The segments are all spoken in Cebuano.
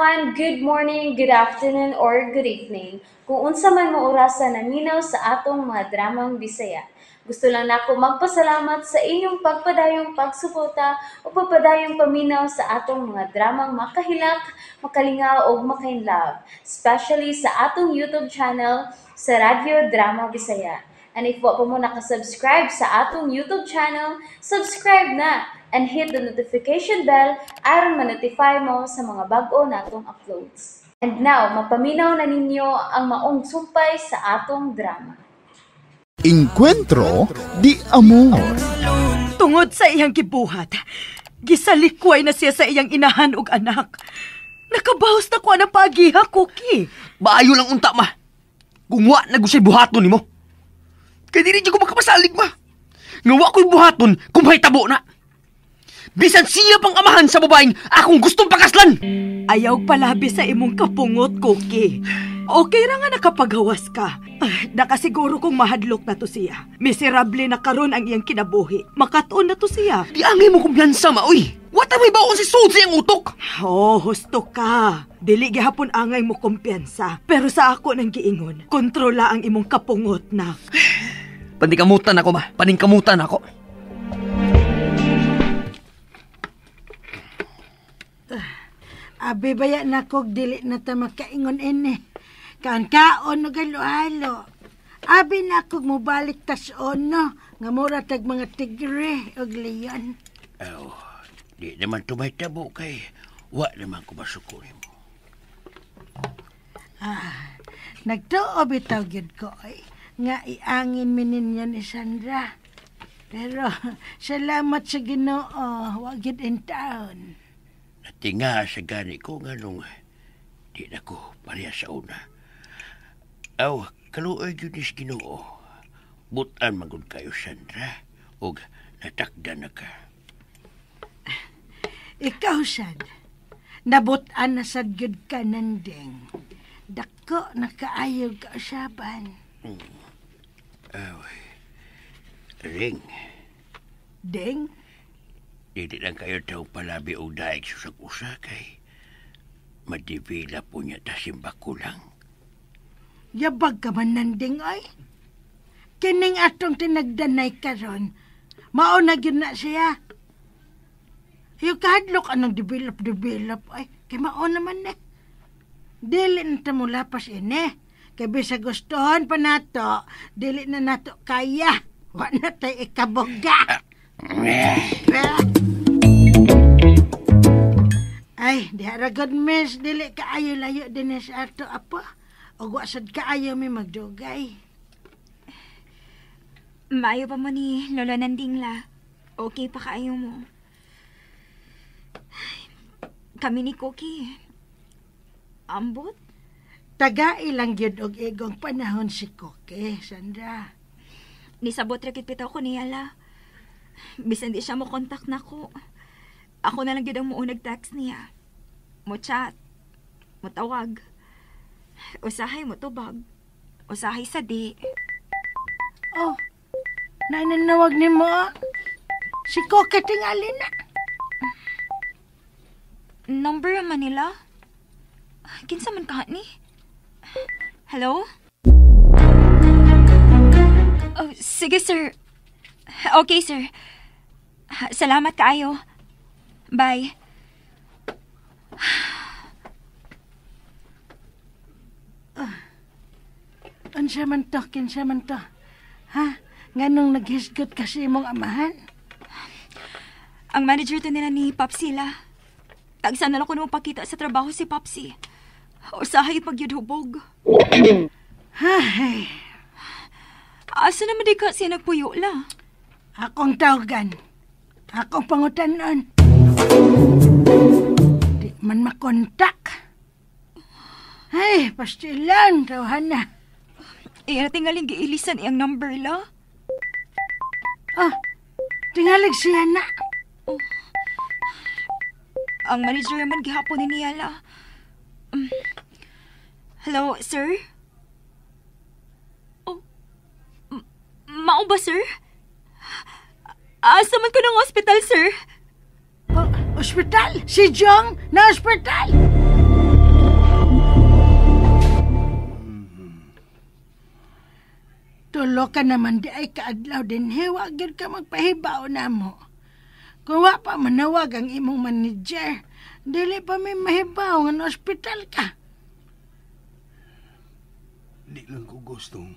Everyone! Good morning, good afternoon, or good evening. Kung unsa man mo orasa naminaw sa atong mga dramang Bisaya. Gusto lang nako magpasalamat sa inyong pagpadayong pagsuporta o pagpadayong paminaw sa atong mga dramang makahilak, makalingaw ug makainlove, especially sa atong YouTube channel sa Radyo Drama Bisaya. And if wa pa mo nakasubscribe sa atong YouTube channel, subscribe na and hit the notification bell aron ma-notify mo sa mga bag-o natong uploads. And now, mapaminaw na ninyo ang maong sumpay sa atong drama. Encuentro di Amor. Tungod sa iyang gibuhat, gisalikway na siya sa iyang inahan ug anak. Nakabawas na ko ang pagiha, Cookie. Maayo lang unta, ma. Kung wa na gusay buhaton nimo. Kay dili jud ko makapasalig, ma. Nga wa ko'y buhaton kung mahitabo na. Bisan siya pang amahan sa babaeng akong gustong pakaslan. Ayaw palabi sa imong kapungot, Cookie. Okay ra nga nakapaghawas ka. Nakasiguro kong mahadlok na to siya. Miserable na karon ang iyang kinabuhi. Makatuon na to siya. Di angay mo kumpiyansa, ma, uy. What may baon si Sud sa iyang utok? Oh, husto ka. Dili gihapon angay mo kumpiyansa. Pero sa ako nang giingon, kontrola ang imong kapungot, nak. Paningkamutan ako, ma. Paningkamutan ako. Abi baya na kog dili na ta makaingon ini. Kaon-kaon og halo-halo. Abi na kog mobalik tas ono nga mura tag mga tigre og leon. Aw, di naman tumay tabo kay wa naman ko masuko nimo. Nagtuo bitaw gyud ko ay nga iangin mi ninyo ni Sandra. Pero salamat sa Ginoo, wa gyud in town. Natinga sa gani ko nganong di na ko pareha sa una. Aw, kaluoy gyud ni sa Ginoo. Butan magud kayo, Sandra, ug natakda na ka. Ikaw sad, nabutan na sad gyud ka nanding. Dako na kaayo kausaban. Aw, ring. Ding? Dili lang kayo taong palabi og daig susag-usa kay madivila po niya ta simba ko lang. Yabag ka man nanding ay. Kining atong tinagdanay karon, mao na gyud na siya. Yung kahadlok anong develop ay, kay mao naman eh. Dili na ta mo lapas ini. Kay bisag gustohon pa nato, dili na nato kaya. Wa na tay ikabuga. Ay, diha ra gud miss, dili kaayo layo dinhi sa ato apo. Ug wa sad kaayo mi magdugay. Maayo pa mo ni Lolo Nanding la. Okay pa kaayo mo. Ay, kami ni Cookie. Ambot? Tagai lang gyud og igong panahon si Cookie, Sandra. Nisabot ra gyud bitaw ko niya la. Bisan di siya mo kontak nako. Ako na lang gyud ang muunag text niya. Mo chat. Mo tawag. Usahay mo tubag. Usahay sa di. Oh, nananawag ni mo. Si Cookie tingali na. Number Manila? Kinsa man ka ni? Hello? Oh, sige sir. Okay sir. Salamat kaayo. Bye. Unsa man to, kinsa man to? Ha? Nganong naghisgot kasi imong amahan? Ang manager to nila ni Popsy la. Tagsa na lang ko nung pakita sa trabaho si Popsy. Usahay pagyudhubog. Hay. Asa naman di ka siya nagpuyo la? Akong tawagan. Akong pangutanon. Di man makontak. Ay, pastilan, tawahan na. Iya na tingaling giilisan iyang number la. Ah, tingalig siya na. Oh. Ang manager man gihapon ni niya la. Hello, sir? Oh, mao ba, sir? Asa man ko ng hospital, sir? Oh, hospital? Si Jong na hospital? Tulo ka naman di ay kaadlaw din. Wa gyud ka magpahibaw na mo. Kung wa pa manawag ang imong manager, dili pa may mahibaw nga na ospital ka. Di lang ko gustong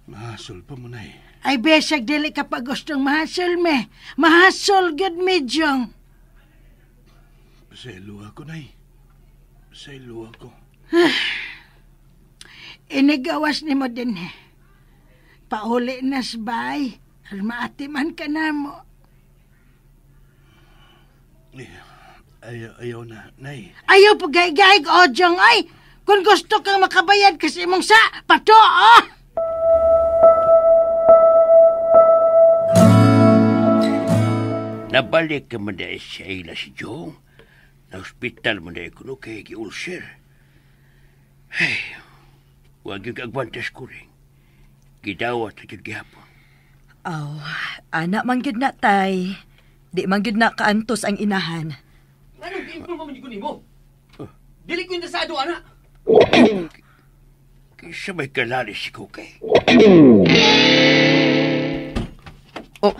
mahasol pa mo, Nay. Ay, besag, dili ka pa gustong mahasol, me. Mahasol gyud me, Jong. Pasaylo ako, Nay. Pasaylo ako. Inigawas ni mo din, eh. Pauli na sbay. Maatiman ka na mo. Ayaw na, Nay. Ayaw pagay-gay, o, Jong, ay. Kung gusto kang makabayad kasi imong sa, pato, oh! Nabalik ka man dahil sa ila si Jong. Na-hospital man dahil kuno kay gi-ulcer. Hey, wag yung kaagwantas ko rin. Gidawat at yung gihapon. Aw, anak man gyud na, tay. Di man gyud na kaantos ang inahan. Anong gi-informa man ko nimo? Dili ko interesado, anak. Kisa may kalalis si Cookie. Oh.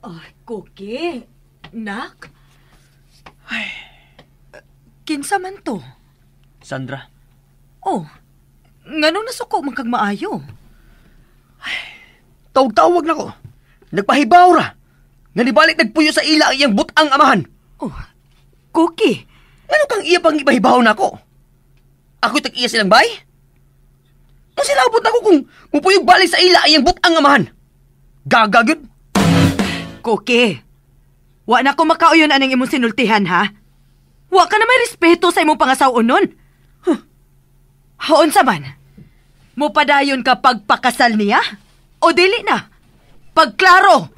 Oh, Cookie. Nak. Ay. Kinsa man to? Sandra. Oh, nganong nasuko man kag maayo? Ay, tawag-tawag na ko. Nagpahibaw ra. Nga nibalik nagpuyo sa ila ang iyang butang amahan. Oh, Cookie. Ngano kang iya pang ipahibaw na ako? Ako'y tag-iya silang bay? Masilabot ako kung mupuyog balik sa ila ang iyang butang amahan. Gaga gyud. Cookie, wa na ko makauyon aning imong sinultihan, ha? Wa ka na may respeto sa imong pangasaw-on nun. Huh. Haon sa man? Mupadayon ka pagpakasal niya? O dili na? Pagklaro!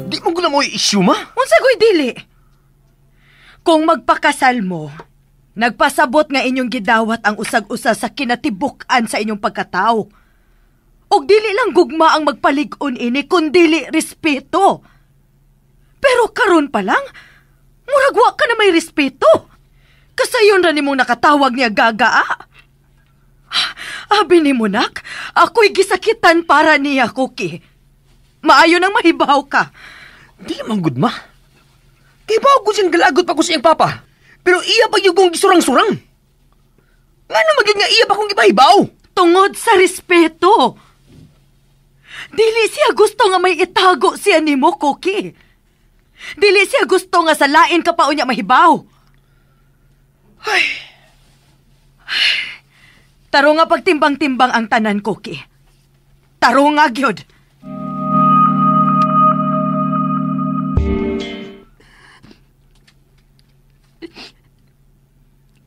Di mo guna mo i-issue, ma? Unsa ko'y dili? Kung magpakasal mo, nagpasabot nga inyong gidawat ang usag-usa sa kinatibuk-an sa inyong pagkatao. Og dili lang gugma ang magpalig-on ini, kundili respeto. Pero karon pa lang, murag wa ka na may respeto. Kasayon ra nimong nakatawag niya gagaa. Abi ni mo, nak, ako'y gisakitan para niya, Cookie. Maayo nang mahibaw ka. Di man gud, ma. Kay bawo ko siyang galagot pa ko siyang papa. Pero iya pa yung kong gisurang-surang. Ngano maging nga iya pa kong ipahibaw? Tungod sa respeto. Dili siya gusto nga may itago siya nimo, Cookie. Dili siya gusto nga sa lain ka pa unya mahibaw. Ay. Taro nga pagtimbang-timbang ang tanan, Cookie. Taro nga gyud.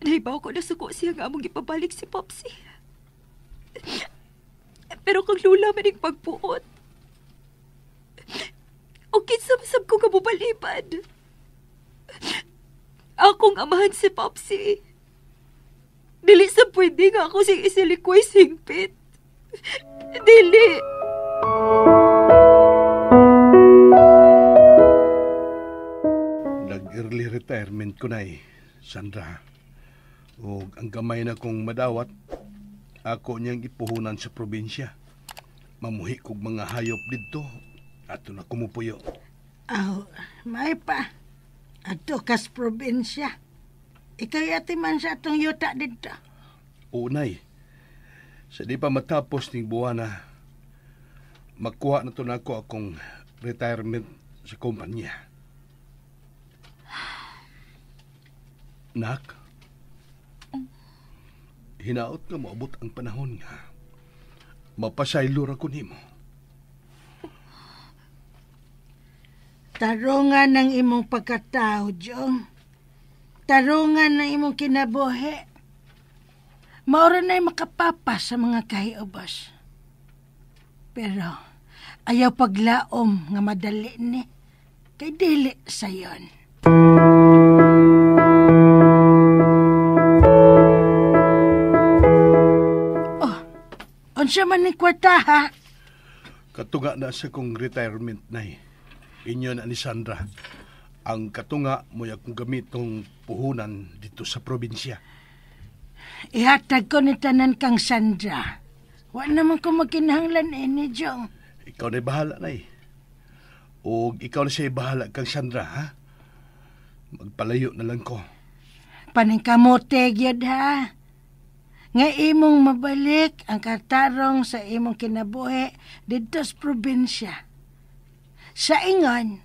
Nahibaw ko nasuko siya nga among ipabalik si Popsy. Pero kang lula man ang pagpuot. O kinsa masab ko nga mubalibad. Akong amahan si Popsy. Dili sa pwede nga ako sing isilikoy singpit. Dili. Nag-early retirement ko na eh, Sandra. O ang gamay na kong madawat, ako niyang ipuhunan sa probinsya. Mamuhi kog mga hayop didto. Ato na kumupuyo. Aw, may pa. Ato kas probinsya. Ikaw yati man sa atong yuta didto. Unay, sa di pa matapos ning buwana, makuha na to nako akong retirement sa kumpanya. Nak, hinaot nga moabot ang panahon nga mapasaylo ra ko nimo. Tarungan ng imong pagkatao, Jong. Tarungan ng imong kinabuhi. Maura na'y makapapa sa mga kahiubos. Pero ayaw paglaom nga madali ni. Kay dili sayon. Oh, unsa man ni kwarta ha? Katunga na sa kong retirement, Nay. Inyo na ni Sandra. Ang katunga mo'y akong gamitong puhunan dito sa probinsya. Ihatag ko ni tanan kang Sandra. Wa naman ko magkinahanglan ini, Jong. Ikaw na'y bahala, Nay. O ikaw na siya'y bahala kang Sandra, ha? Magpalayo na lang ko. Paningkamote gyud ha. Nga imong mabalik ang katarong sa imong kinabuhi didto sa probinsya. Sa ingon,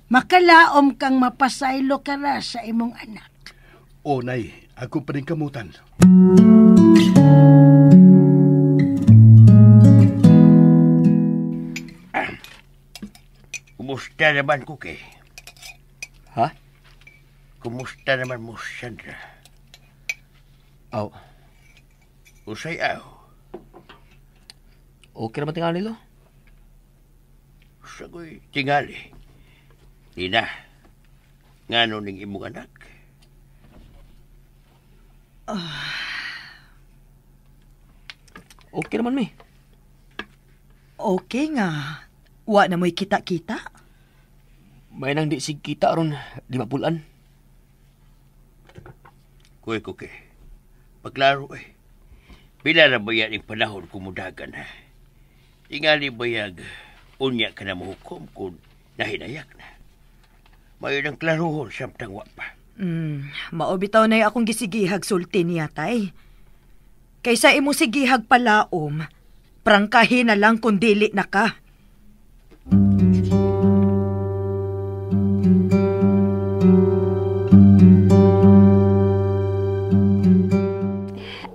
makalaom kang mapasaylo ka ra sa imong anak. O, Nay, ako paningkamutan. Kumusta naman, Cookie? Ha? Kumusta naman mo, Sandra? Aw. Usay aw. Okay naman tingali lo. Sagoy, tingali. Nina, ngano ning imong anak? Okay naman, mi. Okay nga. Wa na mo'y kita-kita? May nang di sig kita ron, di mapulan. Kuy, Cookie, pagklaro eh. Pila na ba yan ang panahon kumudagan ha? Tingali bayag, unya ka na mahukom kung nahinayak na. Mayon ang klaruhon samtang wa pa. Maobitaw na akong gisigihag sulti niya, tay. Kaysa imo sigihag palaom, prangkahin na lang kung dili na ka.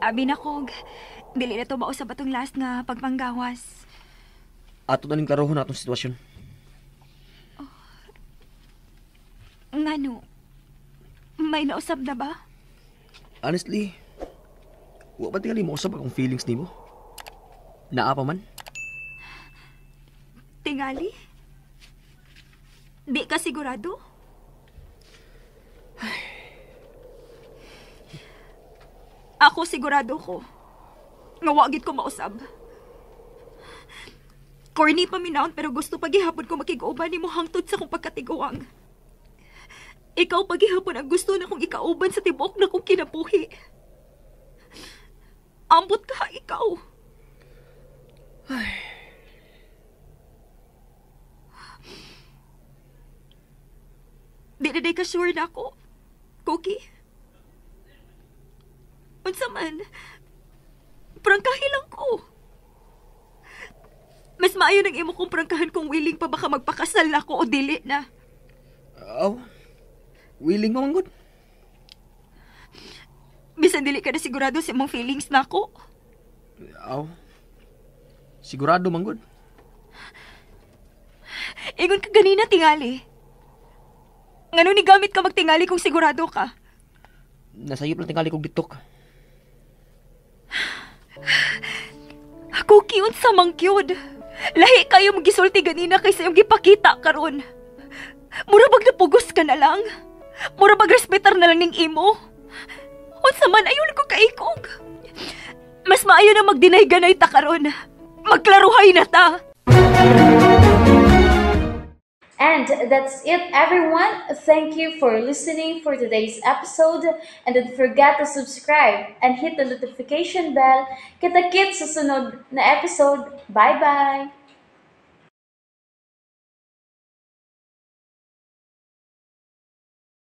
Abi na kog, dili na to mausab atong last nga pagpanggawas. Ato na ning klaruhon atong sitwasyon. Oh. Ngano? May nausab na ba? Honestly, wa ba tingali mausab akong feelings nimo? Naa pa man? Tingali? Di ka sigurado? Ay. Ako sigurado ko. Nga wa gid ko mausab. Corny pa minaon pero gusto pagihapon ko makig-uban nimo hangtod sa kong pagkatiguang. Ikaw pagihapon ang gusto na kong ikauban sa tibuok na kong kinabuhi. Ambot ka, ikaw. Ay. Di na day ka sure na ako, Cookie. Unsa man, prangkahi lang ko. Mas maayo nang imo kong prangkahan kung willing pa baka magpakasal na ako o dili na. Aw, willing mo manggod. Bisan dili ka na sigurado sa imong feelings na ako. Aw, sigurado manggod. Ingon ka ganina, tingali. Ngano ni gamit ka magtingali kung sigurado ka? Nasayop lang tingali kong bitok. Cookie, unsa mang cute. Lahi kayo magisulti ganina kaysa iyong gipakita karon. Mura bag napugos ka na lang. Mura bag respetar na lang ning imo. Unsa man ayon ko kaikog. Mas maayo na magdinay-ganay ta karon. Magklaruhay na ta. And that's it, everyone. Thank you for listening for today's episode. And don't forget to subscribe and hit the notification bell. Kita-kits sa sunod na episode. Bye-bye!